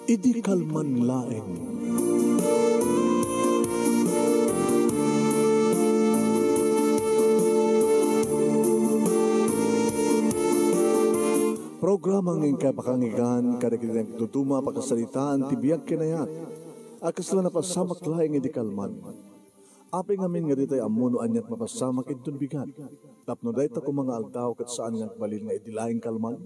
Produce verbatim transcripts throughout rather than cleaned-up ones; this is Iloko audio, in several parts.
Idi kalman laeng. Programa nga inkay pakangigan kadagiti nagtutuma pakasaritaan ti biag ken ayat a kasla napasamak laeng idi kalman. Apay ngamin nga ditay ammo no aniat mapasamak inton bigat. Tapno dayta koma nga aldaw ket saan nga agbalin nga idi laeng kalman.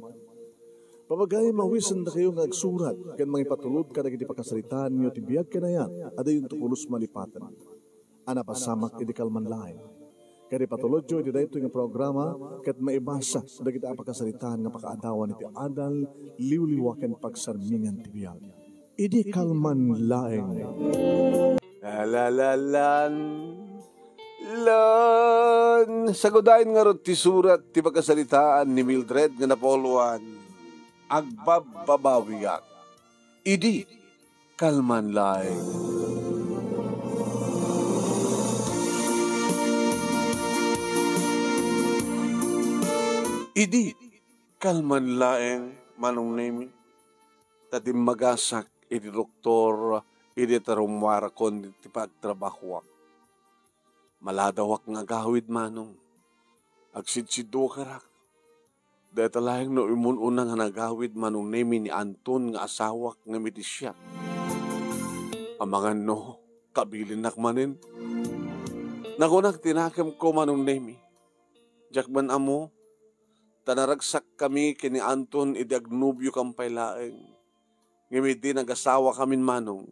Papagayam, awisendakayo nga agsurat ken mangipatulod kadagiti pakasaritaanyo ti biag ken ayat a dayonto pulos malipaten. A napasamak idi kalman laeng. Ket ipatulodyo iti daytoy nga programa ket maibasa dagiti a pakasaritaan nga pakaadawan iti adal, liwliwa ken pagsarmingan ti biag. Idi kalman laeng. La, la, la, lan. Lan. Sagudayen ngarud ti surat ti pakasaritaan ni Mildred nga napauloan, Agbabbabawiak. Idi kalman laeng. Idi kalman laeng, Manong Nemi, ta dimmagasak iti doktor idi tarummuarakon ti pagtrabahoak. Maladawak nga agawid, Manong. Agsidsidduarak. Dayta laeng no imun-una nga nagawid, Manong Nemi, ni Anton nga asawak ngem iti siak. Amangan no, kabilinnak manen. Nakunak ti nakemko, Manong Nemi. Diak man ammo, ta naragsakkami ken ni Anton idi agnobiokami pay laeng. Ngem idi nagasawakamin, Manong,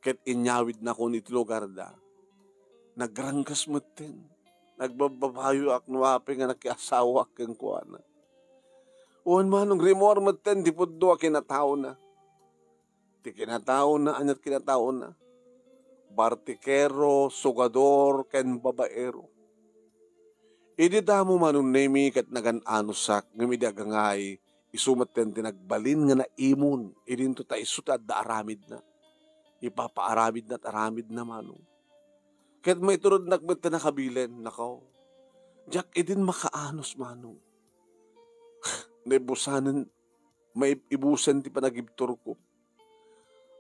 ket inyawidnakon iti lugarda, nagranggas metten. Nagbabbabayoak no apay nga nakiasawak kenkuana. Wen, Manong, rimmuar metten ti pudno a kinataona. Ti kinataona, aniat kinataona? Bartikero, sugador, ken babaero. Idi damo, Manong Nemi, ket nagan-anosak, ngem idi agangay, isu metten ti nagbalin nga naimon, idinto ta isu ti adda aramidna. Ipapaaramidna ti aramidna, Manong. Ket maiturednak metten a kabilen, nakaw. Diak idin makaanos, Manong. Naibusanen, maibusen ti panagibturko.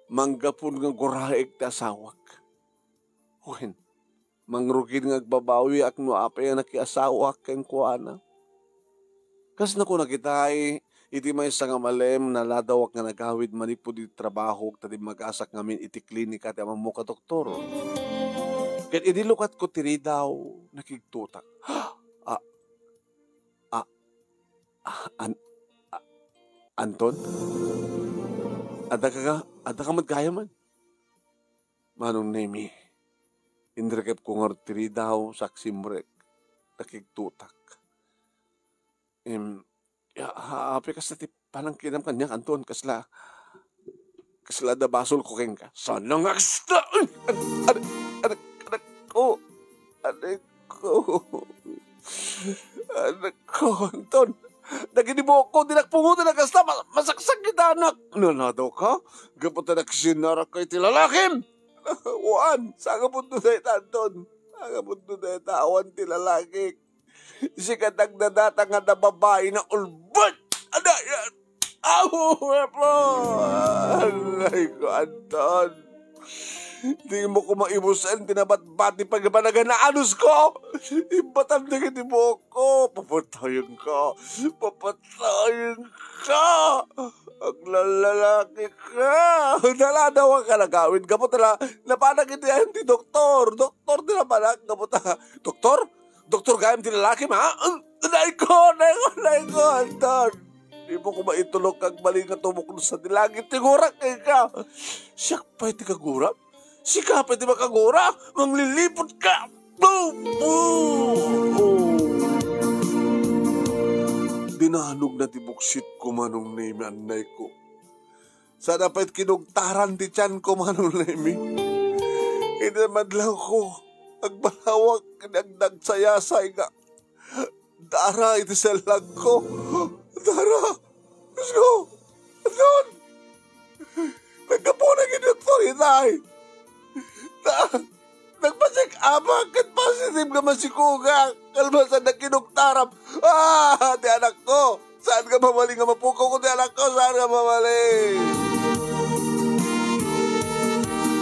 Manggapon nga guraek ti asawak. Wen, mangrugin nga agbabawiak no apay a nakiasawak kenkuana. Kas nakunak itay, iti maysa nga malem, naladawak nga nagawid manipud iti trabahok ta dimmagasak ngamin iti klinika ti amammok a doktor. Ket idi lukatko ti ridaw, nakigtutak. A, a, a, an, a, Anton? Adda ka, adda ka met gayamen? Manong Nemi, inrekepko ngarud ti ridaw, sa agsimrek, nakigtutak. Em, ya, ha, apay kasta ti panangkinam kaniak, Anton, kasla, kasla adda basolko kenka. Saan nga kasta? Ay, ad-, ad-, ad-, anak ko. Anak ko. Anak ko, Anton. Dagiti buokko, dinak pungoten a kasta, ma-, masaksakitanak. Nanadaw ka? Gapu ta nakisinnarak ka iti lalakim. Wen, sangapon no dayta, Anton. Sangapon no dayta, awan ti lalakik. Sika ti agdadata nga adda babai nga ulbod. Ada, ya. Aw, apo! Aray ko, Anton. Dimo ko maibusen ti nabatbati pagpanagan-anos ko. Imbatam dagiti buokko. Papatayenka. Papatayenka. Aglallalaki ka. Naladawak nga nagawid. Gapu ta la, napanak iti ayan ti doktor. Doktor ti napanak. Gapu ta, doktor? Doktor gayam ti lalakim, ha? Nay ko, nay ko, nay ko, Anton. Dimo ko maitulok nga agbalin nga tumuknosan ti langit ti gurak kenka. Siak pay ti kaguram? Sika pay ti makagura? Mangliliput ka! Boom! Boom! Boom! Dinanog na ti buksit ko, Manong Nemi, annay ko. Saan a pay kinugtaran ti tiyan ko, Manong Nemi. Iti madlaw ko, agbalawak ken agdagsayasay nga dara iti sellang ko. Dara! Diyos ko! Anton! Naggapunak iti doktor itay! Ta, nagpa-check up ket positive nga masikogak! Kalmasan na kinuktaram. Ah, ti anakko. Saan nga mabalin nga mapukaw ko ti anakko? Saan nga mabalin?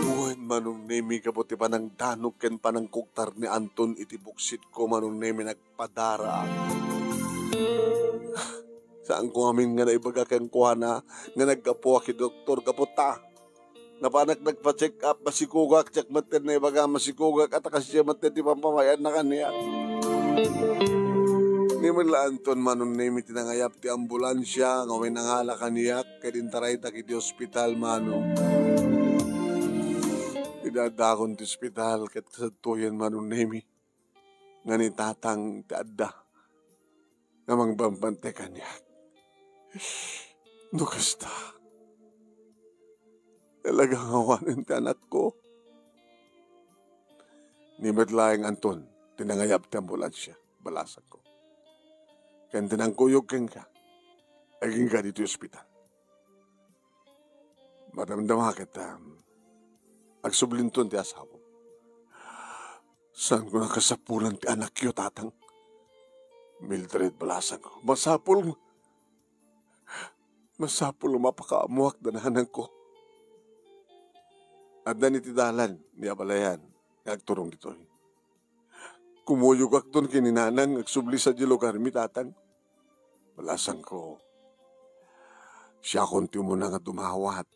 Wen, Manong Nemi, gapu ti panangdanok ken panangkuktar ni Anton iti buksitko, Manong Nemi, nagpadaraak. Saanko ngamin nga naibaga kenkuana nga naggapuak iti doktor gapu ta napanak nagpa-check up, masikugak, diak metten naibaga, masikugak, a ta kasdiay metten ti pampamayanna kaniak. Ni met la Anton, Manong Nemi, ti nangayab ti ambulansia nga wen nangala kaniak ket intaraydak iti ospital, Manong. Idi addakon ti ospital ket sadtoyen, Manong Nemi, nga ni Tatang ti adda nga mangbambantay kaniak. No kasta, talaga nga awanen ti anakko. Ni met laeng Anton ti nangayab ti ambulansia, balasangko. Ken ti nangkuyog kenka, agingga ditoy ospital. Madamdama ket, um, agsublinton ti asawam. Saanko nga kasapulan ti anakyo, Tatang? Mildred, balasangko. Masapul, masapul nga mapakaammoak da nanangko. Addan iti dalan ni abalayan nga agturong ditoy. Kumuyogakton ken ni Nanang nga agsubli sadiay lugarmi, Tatang. Balasangko, siakon ti umuna nga dumawat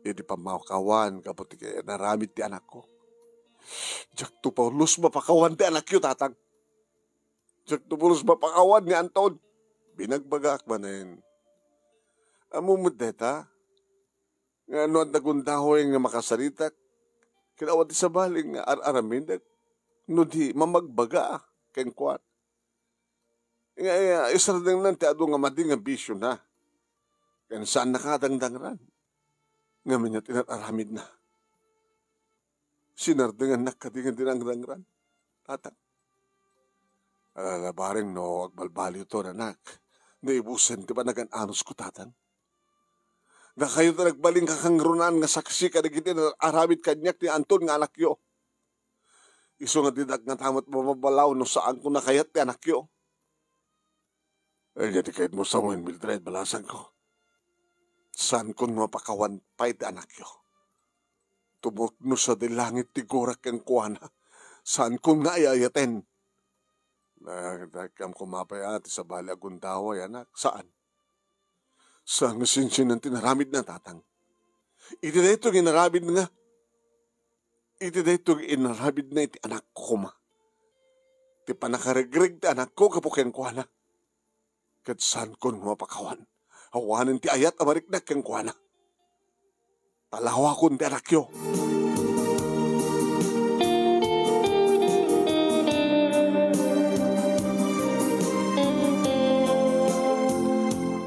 iti pammakawan gapu ti kinaramid ti anakko. Diakto pulos mapakawan ti anakyo, Tatang. Diakto pulos mapakawan ni Anton. Binagbagaak manen. Ammom met dayta, nga no adda gundaway nga makasaritak, ket awan ti sabali nga ar-aramidek, no di mamagbaga kenkuana. Nga, eh, isardengnan ti adu nga madi nga bisiona. Ken saannaka a dangdangran. Ngamin nga ti inar-aramidna. Sinardengannak kadi nga dinangdangran, Tatang. Ala, bareng no agbalbaliwton, anak. Naibusen ti panagan-anusko, Tatang. Dakayo ti nagbalin kakangrunaan nga saksi kadagiti aramid kaniak ni Anton nga anakyo. Isu nga didak ngata met mababalaw no saanko nga kayat ti anakyo. Ania ti kayatmo sawen, Mildred, balasangko? Saankon nga mapakawan pay ti anakyo. Tumukno sadiay langit ti gurak kenkuana. Saankon nga ay-ayaten. Nagdakam koma pay a ti sabali a gundaway, anak. Saan? Saan nga sinsinan ti inaramidna, Tatang? Iti daytoy nga inaramidna, iti daytoy nga inaramidna iti anakko koma. Ti pannakaregreg ti anakko gapu kenkuana. Ket saankon nga mapakawan. Awanen ti ayat a mariknak kenkuana. Talawakon ti anakyo.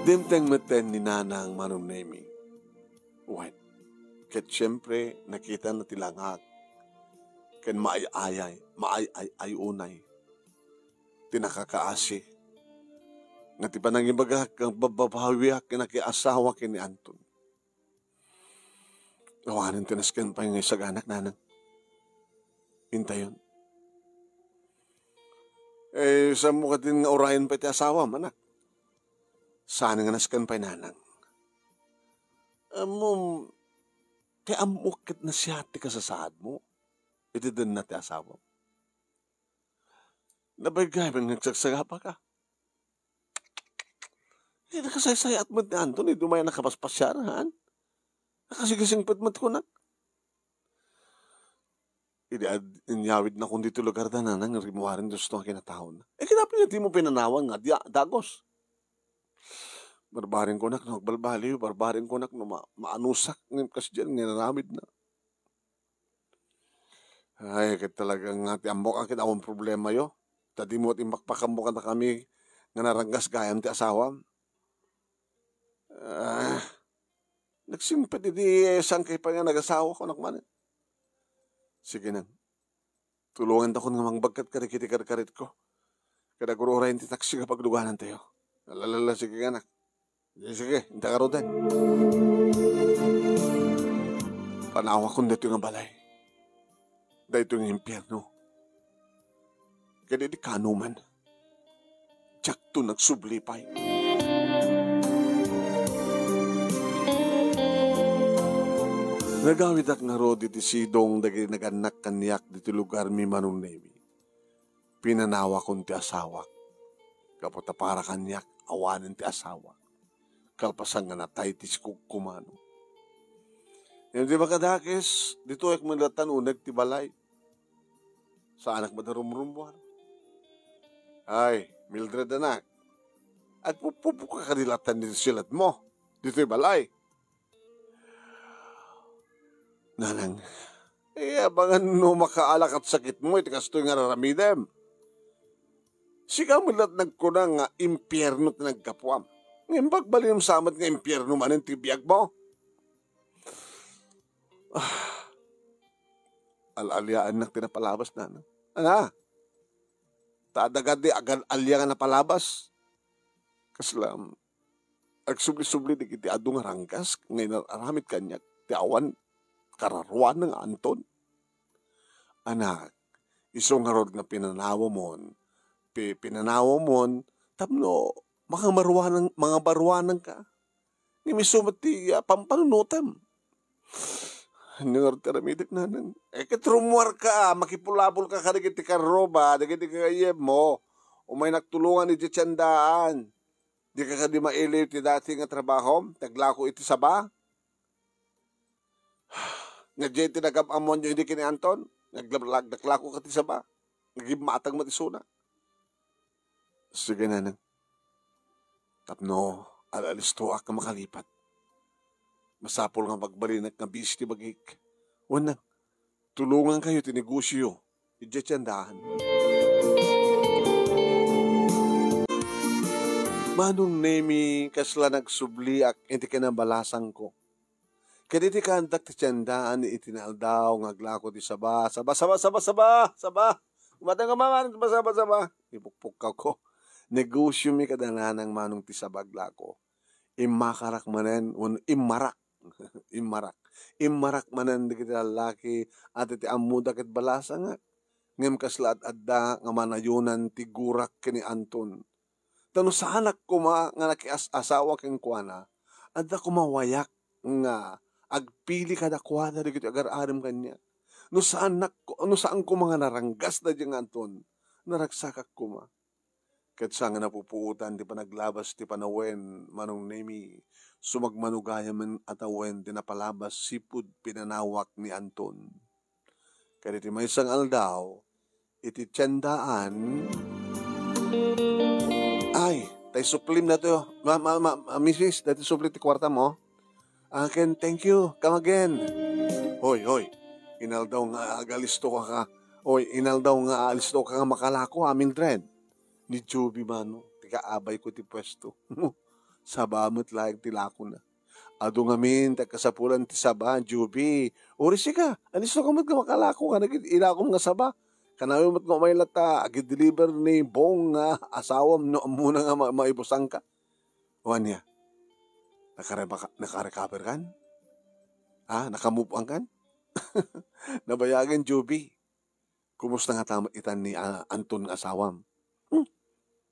Dimteng metten ni Nanang, Manong Nemi. Wen, ket siempre, nakitana ti langak ken maay-ayay, maay-ay-ay unay ti nakakaasi nga ti panangibagak nga babbabawiak ken nakiasawa ken ni Anton. Awanen ti nasken pay nga isaganak, Nanang. Intayon. Eh, saanmo kadin nga urayen pay ti asawam, anak? Saan nga nasken pay, Nanang? Ammom, ti ammok ket nasayaat ti kasasaadmo iti denna ti asawam. Nabaygayam nga agsagsagabaka. Ti nakasaysayaat met ni Anton, idi umay nakapaspasiar, han? Nakasigasingpet met kunak. Idi ad-, inyawidnakon ditoy lugarda, Nanang, rimmuaren ti husto nga kinataona. Eh, kinapin nga dimo pinanawan nga dia-, dagos. Barbareng kunak no agbalbaliw, barbareng kunak no ma-, maanusak, ngem kasdiay nga inaramidna. Ay, ket talaga nga ti ammok a ket awan problemayo. Ta dimo ti imbakbakammo kadakami nga naranggas gayam ti asawam. Ah, nagsingpet idi saan kay pay nga nagasawa, kunak manen. Sige, Nang. Tulongantakon nga mangbagkat kadagiti karkaritko. Ket agur-urayen ti taksi nga pagluganantayo. Alalala, sige, anak. Sige, sige, inta garuden. Panawakon daytoy nga balay. Daytoy nga impierno. Ket idi kaano man, diakto nagsubli pay. Nagawidak ngarud iti sidong dagiti nagannak kaniak ditoy lugarmi, Manong Nemi. Pinanawakon ti asawak. Gapu ta para kaniak, awanen ti asawak. Kalpasan nga natay ti sikog kumano. Ngem di makadakes, ditoyak met latta uneg ti balay. Saanak met a rumrummuar. Ay, Mildred anak, agpupupok ka kadi latta ni silatmo ditoy balay? Nanang, eh, abangan no makaala ket sakitmo iti kastoy nga raramidem. Sika met latta nagkuna nga impierno ti naggapuam. Ngem agbalinem sa met nga impierno manen ti biagmo. Ah, al-aliaennak ti napalabas, nanang. Ana? Ta adda kadi agal-alia nga napalabas. Kasla, agsubli-subli dagiti adu nga ranggas nga inar-aramid kaniak ti awan kararuana nga Anton. Anak, isu ngarud nga pinanawamon, pi-, pinanawamon tapno mangabaruanan-, mangabaruananka. Ngem isu met ti, ah, pampanunotem. Ania ngarud ti aramidek, nanang? Eh, ket rummuarka, makipulapolka kadagiti karruba, dagiti gagayyemmo. Umay naktulongan idiay tiendaan. Dika kadi mailiw ti dati nga trabahom, ti aglako iti saba? Nga diay ti nagam-ammoanyo idi ken ni Anton? Nga aglablag-, naglako ka ti saba? Nga gimmatang met isuna? Sige, nanang. Tapno al-alistoak nga makalipat. Masapul nga magbalinak nga busy ti bagik. Wen, tulongankayo ti negosio idiay tiendaan. Manong Nemi, kasla nagsubliak iti kinabalasangko. Ket iti kaandak ti tiendaan iti naaldaw nga aglako ti saba, saba, saba, saba, saba, saba. Umatang ka, mama, saba, saba, saba. Ipukpukkawko. Negosyomi kada nanang, Manong, ti saba aglako. Immakarak manen, wen immarak. Immarak. Immarak manen dagiti lallaki, a ti ammoda ket balasangak. Ngem kasla ad-adda nga manayonan ti gurak ken ni Anton. Ta no saanak koma nga nakias-asawa kenkuana, adda koma wayak nga agpili kadakuada dagiti agar-arem kaniak. No saanak, no saan koma nga naranggas daydiay nga Anton, naragsakak koma. Ket sa nga napupuotan ti panaglabas ti panawen, Manong Nemi, sumagmano gayam a tawen ti napalabas sipud pinanawak ni Anton. Ket iti maysa nga aldaw, iti tiendaan, ay, tay suplim dato, ma-, ma-, ma-, ma-, misis, dati suplim ti kuartam. Ah, ken, thank you, come again. Hoy, hoy, inaldaw nga agalisto ka ka. Hoy, inaldaw nga alisto ka nga makalako, ah, Mildred. Ni Joby, Manong, ti kaabayko ti puesto. Saba met laeng ti lakona. Adu ngamin ti agkasapulan ti saba, Joby. Uri sika, alisto ka met nga makalako kadagiti ilakom nga saba. Kanayon met nga umay latta, agi-deliver ni Bong nga asawam no ammona nga ma-, maibusanka. O ania? Nakareba-, nakarecover kan? Ha? Nakamove on kan? Nabayagen, Joby. Kumusta ngata met itan ni, ah, Anton nga asawam? Hmm.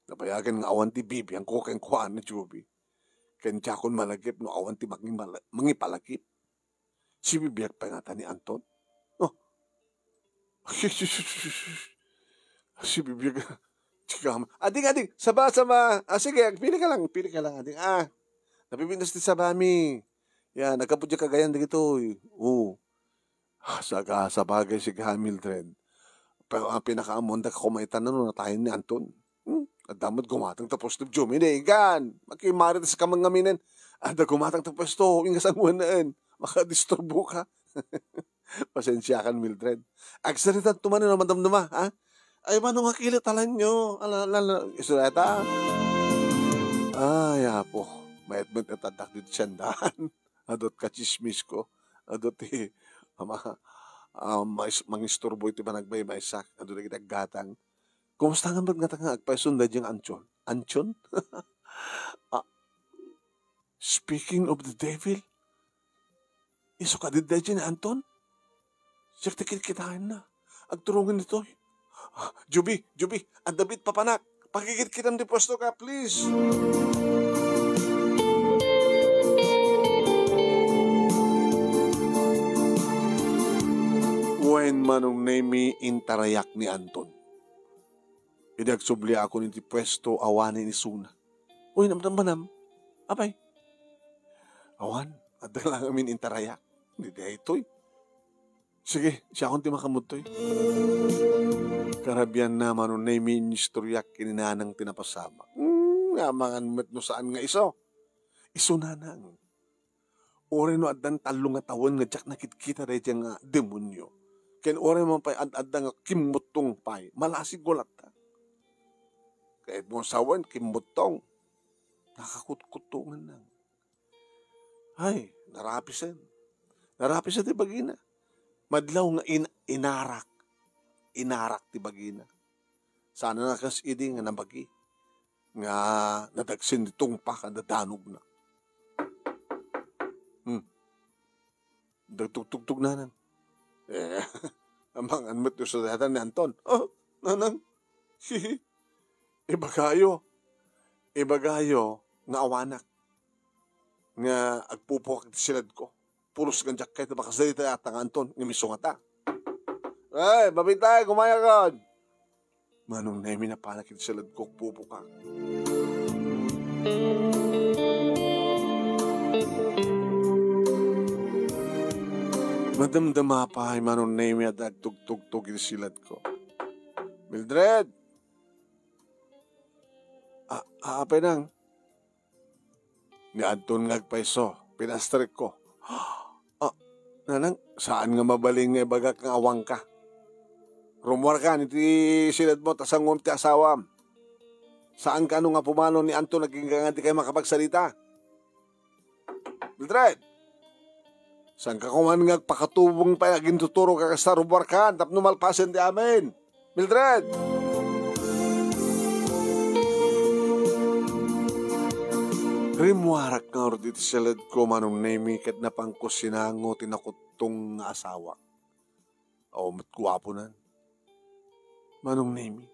Nabayagen nga awan ti bibiangko kenkuana, Joby. Ken diakon malagip no awan ti mangimala-, mangipalagip. Sibibiag pay ngata ni Anton? Oh. Sibibiag. Ading, ading. Saba, saba. Ah, sige, agpili ka lang. Pili ka lang, ading. Ah. Napipintas ti sabami. Yan, nagkapudyak kagayan dagitoy. Oo. Ah, saga-, sabagay, sika, Mildred. Pero ang pinakaammoanda, kumaitan na no natayen ni Anton. Hmm? Adda met gumatang ta puesto, Jumini, igan. Makimarites ka man ngaminen. Adda gumatang ta puesto, ingas ang wanaan. Makadisturbo ka. Pasensiakan, Mildred. Agsarita to man, no, madamdama, ha? Ay, mano nga kilit, alanyo. Ala, ala, ala. Isureta. Ay, apo. Mayat met nga tadak dito siyandahan. Adot ka chismis ko. Adot ti, ama, ah, mais-, mangisturbo iti panagbaybaysak. Adot dagiti aggatang. Kumusta nga met ngata nga agpayson daydiay nga Anchon? Anchon? Ah, speaking of the devil, isu kadi daydiay ni Anton? Siak ti kitkitaenna. Agturongem ditoy. Ah, Juby, Juby, adda biit papanak. Pakikitkitam ti puesto ka, please. Wen, Manong Nemi, intarayak ni Anton. Idi agsubliakon iti puesto, awanen isuna. Uy, namnam manam. Apay? Awan, adda lang amin intarayak. Di daytoy. Sige, siakon ti makamudtoy. Karabianna, Manong Nemi, inistoryak ken ni Nanang ti napasamak. Hmm, amangan met no saan nga isu. Isu, Nanang. Uray no addan tallo nga tawen nga diak nakitkita daydiay nga demonio. Ken uray man pay ad-adda nga kimmuttong pay, malasig ko latta. Kayatmo sawen, kimmuttong. Nakakutkuttongan na. Ay, narapisen. Narapisen ti bagina. Madlaw nga in-, inarak. Inarak ti bagina. Sana na kas idi nga nabagi. Nga nadagsen ti tungpa kada danogna. Hmm. Dagtugtugtog, Nanang. Eh, amangan met no sudatan ni Anton. Oh, Nanang. Ibagayo. Ibagayo nga awanak. Nga agpupukak ti siladko. Pulos nga diak kayat a makasarita ata nga Anton, ngem isu ngata. Ay, mabitay, kumayakon! Manong Nemi, napanak iti siladko, agpupukak. Madamdama pay, Manong Nemi, a dagtugtugtog iti siladko. Mildred! A-, a-, apay nang? Ni Anton nga agpayso, pinastrekko. Ah, Nanang, saan nga mabalin nga ibagak nga awanka? Rummuarkan iti siladmo ta sangoem ti asawam. Saan kano nga pumanaw ni Anton a kenka nga dikay makapagsarita? Mildred! Saan ka koma nga agpakatubong pay agintuturo ka kasta? Rummuarkan tapno malpasen ti amin. Mildred! Rimmuarak ngarud iti siladko, Manong Nemi, ket napangko sinango ti nakuttong nga asawak. Awan met guaponan. Manong Nemi,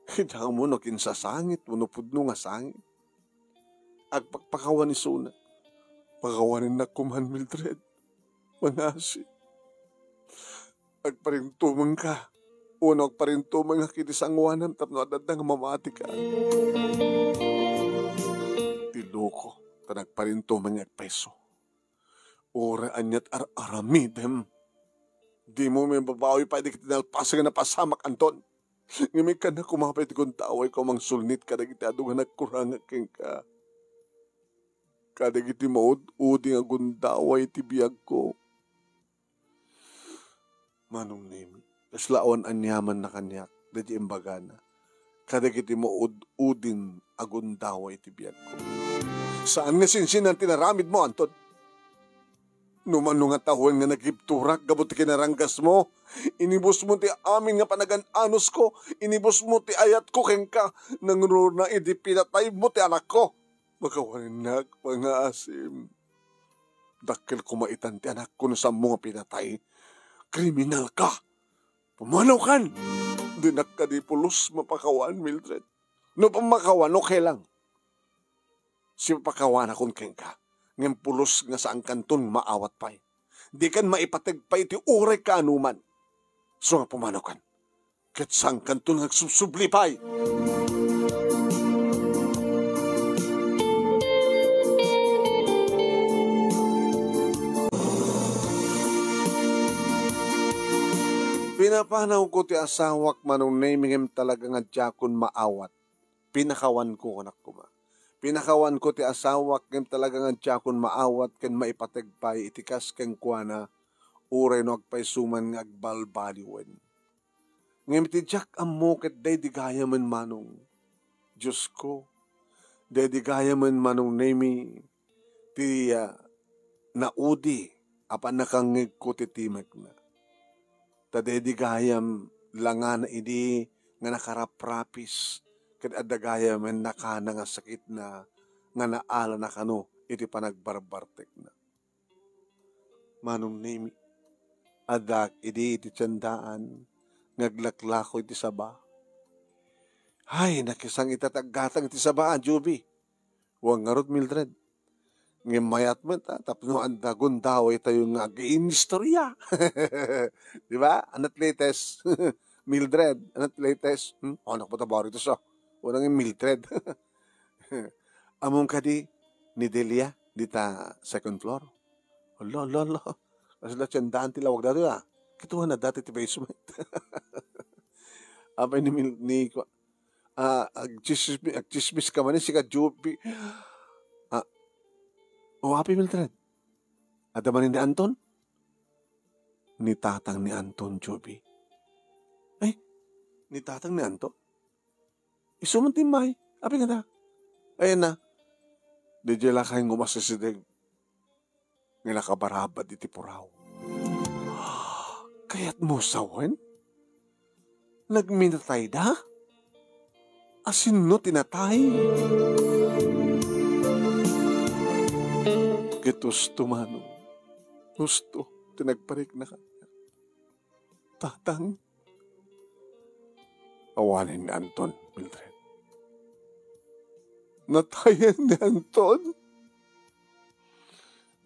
kitaem no kinsasangit wenno pudno nga sangit. Agpakpakawan isuna. Pakawanennak koman, Mildred. Mangasi. Agparintumengka. Wenno agparintumengak iti sangoanam tapno adda nga mamatika. Ti loko, ta nagparintumeng nga agpayso. Uray aniat ar-aramidem. Dimo mababawi pay dagiti nalpasen nga napasamak, Anton. Ngem ikkanna koma pay ti gundawayko a mangsulnit kadagiti adu nga nagkurangak kenka. Kadagiti maud-udi nga gundaway ti biagko. Manong Nemi, kasla awan aniamanna kaniak, daydi imbagana. Kadagiti maud-udin a gundaway ti biagko. Saan nga sinsinan ti naramidmo, Anton? No mano nga tawen nga nagibturak gapu ti kinaranggasmo, inibusmo ti amin nga panagan-anusko, inibusmo ti ayatko kenka, nangruna idi pinataymo ti anakko. Makawanennak, pangngaasim. Dakkel koma itan ti anakko no saanmo nga pinatay. Kriminalka! Pumanawkan! Dinak kadi pulos mapakawan, Mildred. No pammakawan, okay lang. Sipapakawanakon kenka, ngem pulos nga saankanton maawat pay. Dikan maipateg pay iti uray kaanoman. Isu nga pumanawkan. Ket saankanton nga agsubsubli pay. Pinapanawko ti asawak, Manong Nemi, ngem talaga nga diakon maawat. Pinakawanko, kunak koma. Pinakawanko ti asawak, ngem talaga nga diakon maawat ken maipateg pay iti kas kenkuana, uray no agpayso man nga agbalbaliwen. Ngem iti diak ammo ket daydi gayamen, Manong. Diosko, daydi gayamen, Manong Nemi, ti, ah, naudi a pannakangngegko ti timekna. Ta daydi gayam langana idi nga nakaraprapis ket adda gayamen nakana nga sakitna nga naalana kano iti panagbarbartekna. Manong Nemi, addak idi iti tiendaan, nga aglaklako iti saba. Ay, nakisang ita ti aggatang iti saba, Joby. Wen ngarud, Mildred. Ngem mayat met, ah, tapno adda gundaway tayo nga agiinistorya. Di ba? Anat latest? Mildred, anat latest? Hmm? Oh, naku, tabari to sa. Unang yung Mildred. Among kadi ni Delia, dita second floor. Hala, hala, hala. Kasla tiendaan ti lawag datoy, ah. Kituan na dati ti basement. Apay ni Mil-, ni, ah, agchismis, agchismis ka man, eh, sika, Joby. Ah, o, apay, Mildred? Adda man ni Anton? Ni tatang ni Anton, Joby. Ay, ni tatang ni Anton? Isu man ti immay. Apay ngata? Ayan na. Di jay lakay nga umasideg nga nakabarabad iti puraw. Kayatmo sawen? Nagminatayda? Asinno ti natay? Ket husto, manong. Husto ti nagpariknak. Tatang, awanen ni Anton, Mildred. Natayen ni Anton?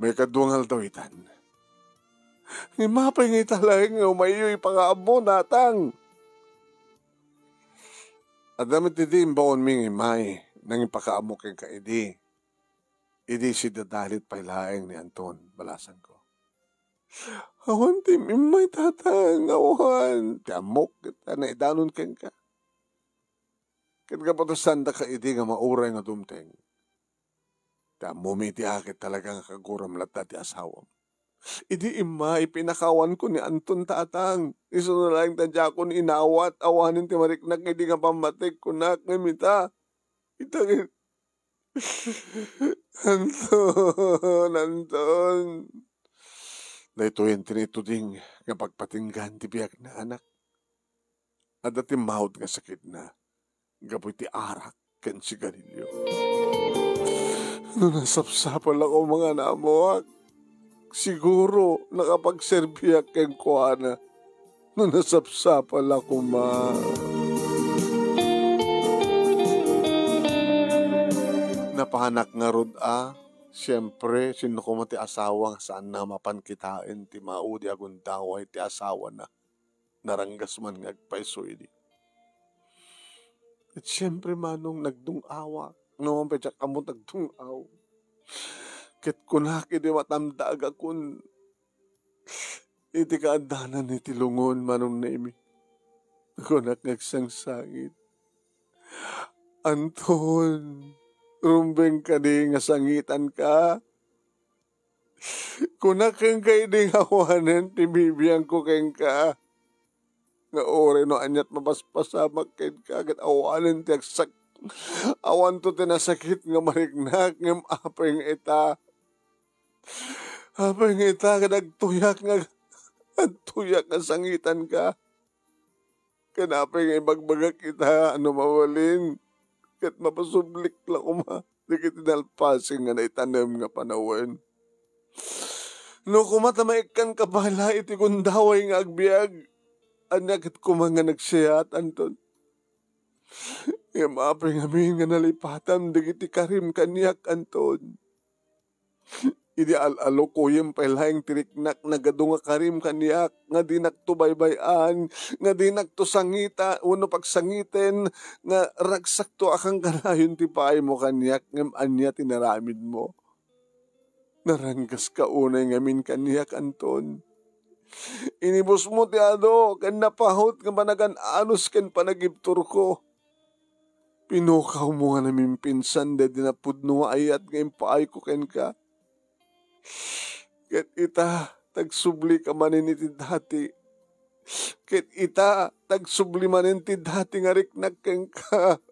Maikadua nga aldaw itan. Ngem apay nga ita laeng nga umayyo ipakaammo, tatang? Adda met idi imbaonmi nga immay, nangipakaammo kenka idi. Idi sidadalit pay laeng ni Anton, balasangko. Awan ti immay, tatang, awan. Ti ammok, ket naidanon kenka. Ket gapu ta saandaka idi nga mauray nga dumteng. Ti ammomi iti a ket talaga nga kaguram latta ti asawam. Idi immay, pinakawanko ni Anton, tatang. Isuno laeng ta diakon inawat, awanen ti mariknak idi nga pammatik, kunak, ngem ita. Ita ket Anton, Anton. Daytoyen ti naituding nga pagpatinggaan ti biagna, anak. Adda timmawd nga sakitna gapu iti arak ken sigarilio. No nasapsapul a koma nga naamuak, siguro nakapagserbiak kenkuana. No nasapsapul a koma. Napanak ngarud a, siempre, sinno koma ti asawa nga saanna a mapan kitaen ti maudi a gundaway ti asawana? Naranggas man nga agpayso idi. Ket siempre, manong, nagdung-awak. No, pay diak ammo ti agdung-aw. Ket kunak idi matamdagakon iti kaaddanan iti lungon, Manong Nemi. Kunak nga agsangsangit. Anton, rumbeng kadi nga sangitanka? Kunak kenka idi nga awanen ti bibiangko kenka. Nga uray no aniat mapaspasamak kenka, ket awanen ti agsak-, awanto ti nasakit nga mariknak, ngem apay nga ita? Apay nga ita ket agtuyak nga, agtuyak nga sangitanka? Ken apay nga ibagbagak ita a no mabalin, ket mapasublik la koma dagiti nalpasen nga naitanem nga panawen. No koma ta maikkanka pay la iti gundaway nga agbiag, ania ket koma nga nagsiat, Anton? Ngem apay ngamin nga nalipatam dagiti karim kaniak, Anton? Idi al-alukuyem pay laeng ti riknak nga adu nga karim kaniak, nga dinakto baybay-an, nga dinakto sangita wenno pagsangiten, nga ragsakto a kankanayon ti paaymo kaniak, ngem ania ti naramidmo? Naranggaska unay ngamin kaniak, Anton. Inibusmo ti adu ken napaut nga panagan-anus ken panagibturko. Pinukawmo nga namimpinsan daydi napudno nga ayat nga impaayko kenka. Ket ita, tagsublika manen iti dati. Ket ita, tagsubli manen ti dati nga riknak kenka.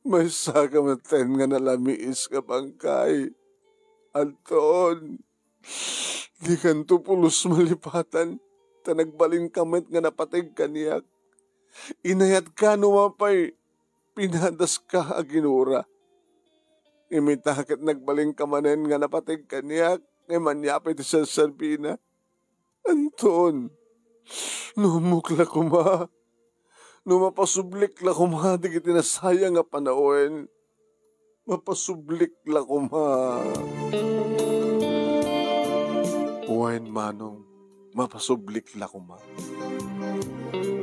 Maysaka metten nga nalamiis nga bangkay. Anton, dikanto pulos malipatan, ta nagbalinka met nga napateg kaniak. Inayatka no mapay pinadaska a ginura. Ngem ita ket nagbalinka manen nga napateg kaniak, ngem ania pay ti serserbina? Anton, No ammok la koma, no mapasublik la koma dagiti nasayang a panawen, mapasublik la koma. Wen, manong, mapasublik la koma.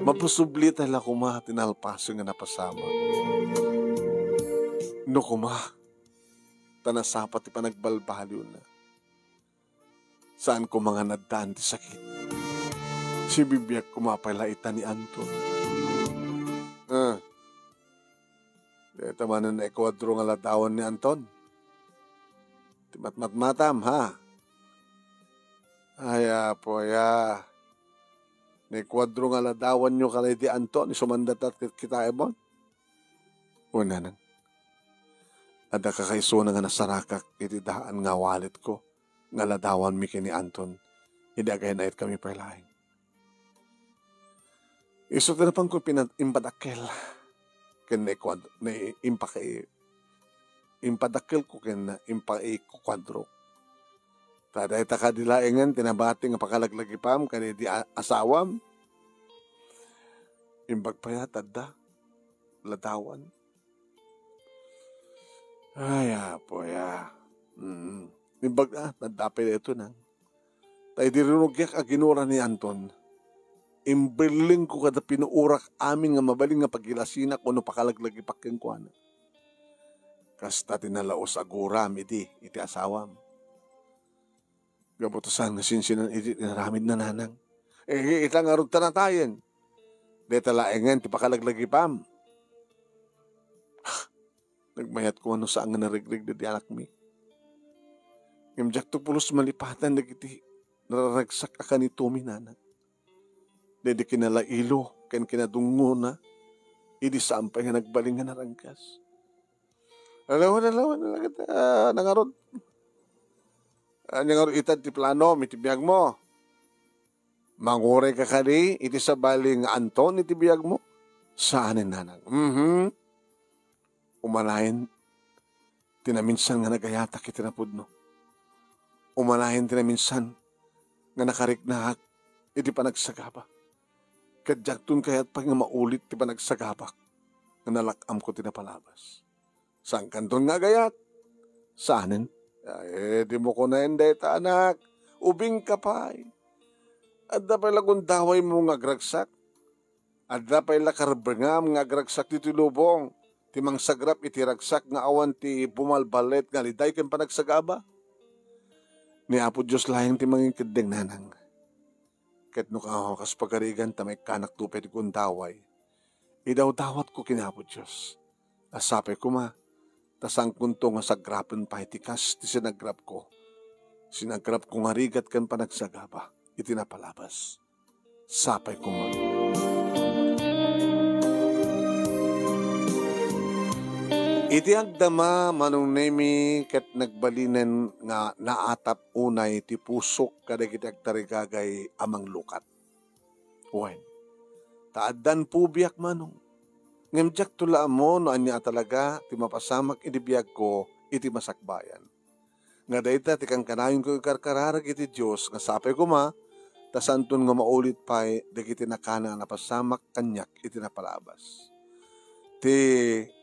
Mapasublita la koma ti nalpasen nga napasamak. No koma, ta nasapa ti panagbalbaliwna. Saan koma nga naddaan ti sakit. Sibibiag koma pay la ita ni Anton. Ah. Dayta manen naikuadro nga ladawan ni Anton. Ti matmatmatam, ha? Ay, apo, ya. Naikuadro nga ladawanyo kada iti Anton, isu man dayta ket kitaemon. Wen, nanang. Adda kakaisuna nga nasarakak iti daan nga walletko nga ladawanmi ken ni Anton idi agaynayatkami pay laeng. Isu ti napanko pina-, impadakkel ken naikuad-, na impaki-, impadakkelko ken impaikukuadro. Ta dayta kadi laengen ti nabati nga pakalaglagipam kadaydi a-, asawam. Imbag pay a, adda ladawan. Ay, apo, ya. Mm. Imbag, ah, nadda pay daytoy, nang. Ta idi rinugyak a ginura ni Anton, imbellengko kada pinuorak amin nga mabalin nga pagilasinak wenno pakalaglagipak kenkuana. Kasta ti nalaus a guram idi iti asawam. Gapu ta saan nga sinsinan iti inaramidna, nanang. Eh, ita ngarud ta natayen. Dayta laengen ti pakalaglagipam. Nagmayat koma no saan nga narigrig daydi anakmi. Ngem diakto pulos malipatan dagiti nararagsak a kanitomi, nanang. Daydi kinalailo ken kinadungngona, idi saan pay nga nagbalin nga naranggas. Alawan, alawan, alawan, ah, nangarud. Ah, nangarud ita ti plano, iti biagmo. Manguray ka kadi iti sabali nga Anton iti biagmo? Saanen, nanang. Mhm. Umalayen ti naminsan nga nagayatak iti napudno. Umalayen ti naminsan nga nakariknaak iti panagsagaba. Ket diakton kayat pay nga maulit ti panagsagabak nga nalak-amko ti napalabas. Saan kanton nga agayat? Saanen? Ay, dimo kunaen dayta, anak. Ubingka pay. Adda pay la gundawaymo nga agragsak. Adda pay la karbengam nga agragsak ditoy lubong ti mangsagrap iti ragsak nga awan ti bumalballet nga liday ken panagsagaba. Ni Apo Dios laeng ti mangikeddeng, nanang. Ket no ka-, kas pagarigan ta maikkanak pay ti gundaway, idawdawatko ken Apo Dios. A sapay koma, ta saankonto nga sagrapen pay ti kas ti sinagrapko. Sinagrapko nga rigat ken panagsagaba iti napalabas. Sapay koma. Iti agdama, Manong Nemi, ket nagbalinen nga naatap unay ti pusok kadagiti agtarigagay a manglukat. Wen, ta addan pubiak, Manong. Ngem diakto la ammo no ania a talaga ti mapasamak iti biagko iti masakbayan. Nga dayta ti kankanayonko ikarkararag iti Dios nga sapay koma, ta saanton nga maulit pay dagiti nakana a napasamak kaniak iti napalabas. Ti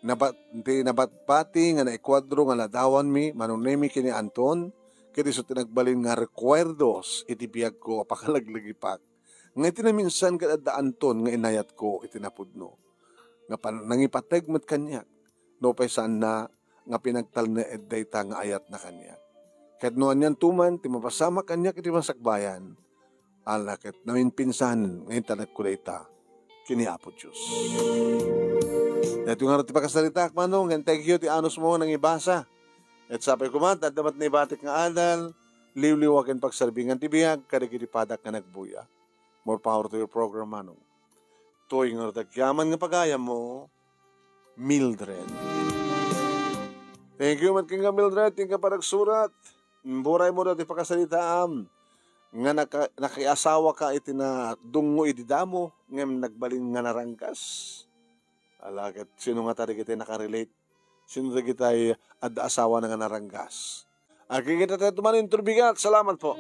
nabat-, ti nabatbati nga naikuadro nga ladawanmi, Manong Nemi, ken ni Anton, ket isu ti nagbalin nga rekuerdos iti biagko a pakalaglagipak. Nga iti naminsan ket adda Anton nga inayatko iti napudno. Nga pan-, nangipateg met kaniak, nupay saanna nga pinagtalnaed dayta nga ayatna kaniak. Ket no anianto man ti mapasamak kaniak iti masakbayan, ala ket naminpinsan nga intalekko dayta ken ni Apo Dios. Daytoy ngarud ti pakasaritaak, Manong, ngem thank you ti anusmo nga nangibasa. Ket sapay koma, adda met naibatik nga adal, liwliwa ken pagsarbingan ti biag kadagiti padak nga nagbuya. More power to your program, Manong. Toy nga agyaman nga pagayammo, Mildred. Thank you, met kenka, Mildred, ti panagsurat. Imburay mo dati pakasaritaam nga naka-, nakiasawa ka iti nadungngo idi damo, ngem nagbalin nga naranggas. Ala, ket sino nga ta dagiti nakarelate? Sino dagiti adda asawana nga naranggas? Agkikita tayo tumanin turbigat. Salamat po.